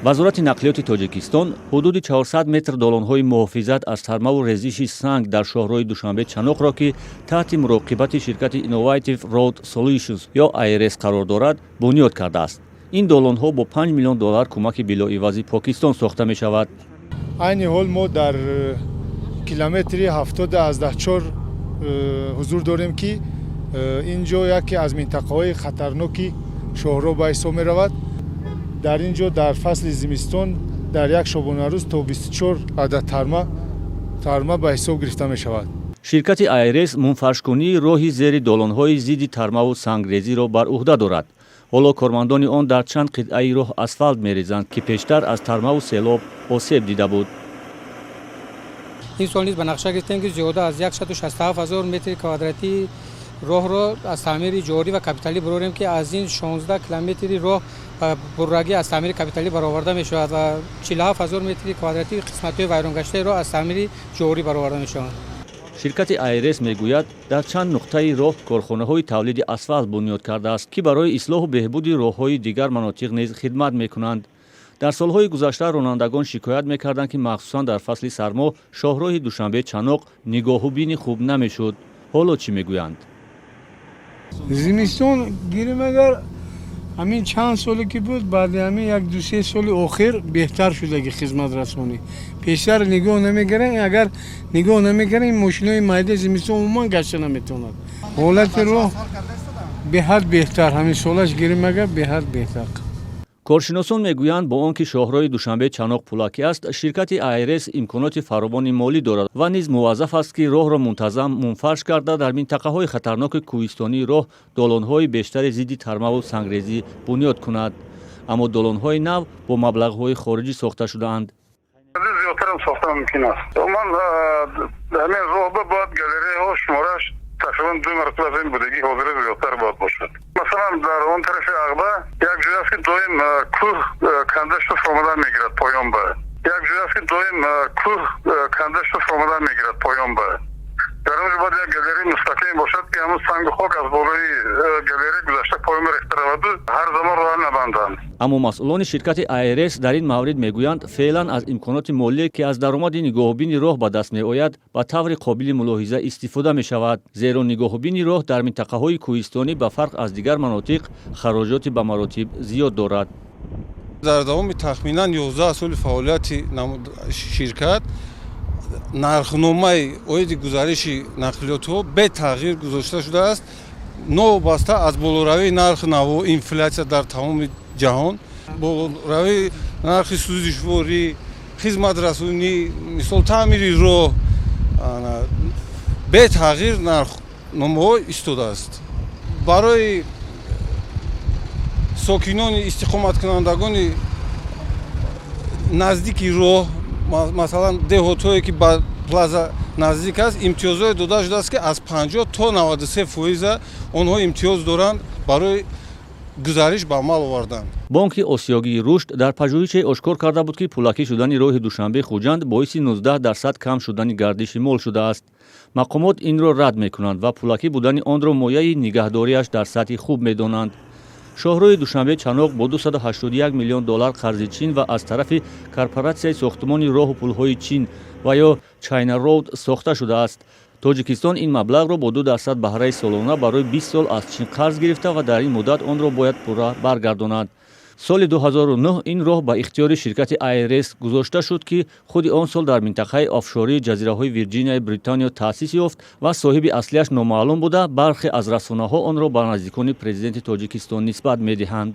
Вазорати нақлиёти Тоҷикистон ҳудуди 400 метр долонҳои муҳофизат аз тармаву резиши санг дар шоҳроҳи Душанбе Чаноқро, ки таҳти муроқибати ширкати Innovative Road Solutions ё IRS қарор дорад, бунёд кардааст. Ин долонҳо бо 5 миллион доллар кӯмаки билоивази Покистон сохта мешавад. Айни ҳол мо дар километри 70,4 ҳузур дорем, ки ин ҷо яке аз минтақаҳои хатарноки шоҳроҳ ба ҳисоб меравад. Дар ин ҷо дар фасли зимистон дар як шабонарӯз то 24 адад тарма ба ҳисоб гирифта мешавад. Ширкати IRS мунфаршкунии роҳи зери долонҳои зидди тармаву сангрезиро бар уҳда дорад. Ҳоло кормандони он дар чанд қитъаи роҳ асфалт мерезанд, ки пештар аз тармаву селоб осеб дида буд. Ин сол низ ба нақша гирифтем, ки зиёда аз 167 ҳазор метри квадратии роҳро аз таъмири ҷорӣ ва капиталӣ барорем, ки аз ин 16 километри роҳ ба пуррагӣ аз таъмири капиталӣ бароварда мешавад ва 47 ҳазор метри квадратии қисматҳои вайронгаштаи роҳ аз таъмири ҷорӣ бароварда мешаванд. Ширкати IRS мегӯяд, дар чанд нуқтаи роҳ корхонаҳои тавлиди асфалт бунёд кардааст, ки барои ислоҳу беҳбуди роҳҳои дигар манотиқ низ хидмат мекунанд. Дар солҳои гузашта ронандагон шикоят мекарданд, ки махсусан дар фасли сармо шоҳроҳи Душанбе Чаноқ нигоҳубини хуб намешуд. Ҳоло чӣ мегӯянд? Зимистон гирем агар, ҳамин чанд соле ки буд, баъди ҳамин як ду-се соли охир беҳтар шудаги хизматрасонӣ. Пештар нигоҳ намекардан. Агар нигоҳ намекардан, ин мошинои майда зимистон умуман гашта наметавонад. Ҳолати роҳ беҳад беҳтар, ҳамин солаш гирем агар, беҳад беҳтар. Коршиносон мегӯянд, бо он ки шоҳроҳи Душанбе Чаноқ пулакӣ аст, ширкати IRS имконоти фаровони молӣ дорад ва низ муваззаф аст, ки роҳро мунтазам мунфарш карда, дар минтақаҳои хатарноки кӯҳистонии роҳ долонҳои бештари зидди тармаву сангрезӣ бунёд кунад. Аммо долонҳои нав бо маблағҳои хориҷӣ сохта шудаанд. Зиёдтарам сохта мумкин аст. Ман ҳамин роҳба бояд галереяҳо шумораш тақрибан ду маротиба аз ин будагӣ ҳозира зиёдтар бояд бошад. Масалан, дар он тарафи Ағба як ҷой аст, ки доим кӯҳ канда шуда фуромадан мегирад поён ба. Як ҷой аст, ки доим кӯҳ канда шуда фуромадан мегирад поён ба. Дар он ҷо бояд як галереяи мустаҳкаме бошад, ки ҳамун сангу хок аз болои галерея гузашта поён рехта раваду ҳар замон роҳ набанданд. Аммо масъулони ширкати IRS дар ин маврид мегӯянд, феълан аз имконоти молие, ки аз даромади нигоҳубини роҳ ба даст меояд, ба таври қобили мулоҳиза истифода мешавад, зеро нигоҳубини роҳ дар минтақаҳои кӯҳистонӣ ба фарқ аз дигар манотиқ хароҷоти ба маротиб зиёд дорад. Дар давоми тахминан 11 соли фаъолияти ширкат нархномаи оиди гузариши нақлиётҳо бетағйир гузошта шудааст, новобаста аз болоравии нархи наво, инфлятсия дар тамоми ҷаҳон, болоравии нархи сӯзишворӣ, хизматрасонӣ, мисол, таъмири роҳ. Бетағйир нархномаҳо истодааст. Барои сокинони истиқоматкунандагони наздики роҳ, масалан, деҳотҳое, ки ба плаза наздик аст, имтиёзҳое дода шудааст, ки аз 50 то 93 фоиза онҳо имтиёз доранд барои гузариш ба амал овардан. Бонки Осиёгии рушд дар пажӯҳише ошкор карда буд, ки пулакӣ шудани роҳи Душанбе Хуҷанд боиси 19% кам шудани гардиши мол шудааст. Мақомот инро рад мекунанд ва пулакӣ будани онро мояи нигаҳдориаш дар сатҳи хуб медонанд. Шоҳроҳи Душанбе Чаноқ бо 281 миллион доллар қарзи Чин ва аз тарафи корпоратсияи сохтмони роҳу пулҳои Чин ва ё China Road сохта шудааст. Тоҷикистон ин маблағро бо 2% баҳраи солона барои 20 сол аз Чин қарз гирифта ва дар ин муддат онро бояд пурра баргардонад. Соли 2009 ин роҳ ба ихтиёри ширкати IRS гузошта шуд, ки худи он сол дар минтақаи офшории ҷазираҳои Вирҷинияи Бритониё таъсис ёфт ва соҳиби аслиаш номаълум буда, бархе аз расонаҳо онро ба наздикони президенти Тоҷикистон нисбат медиҳанд.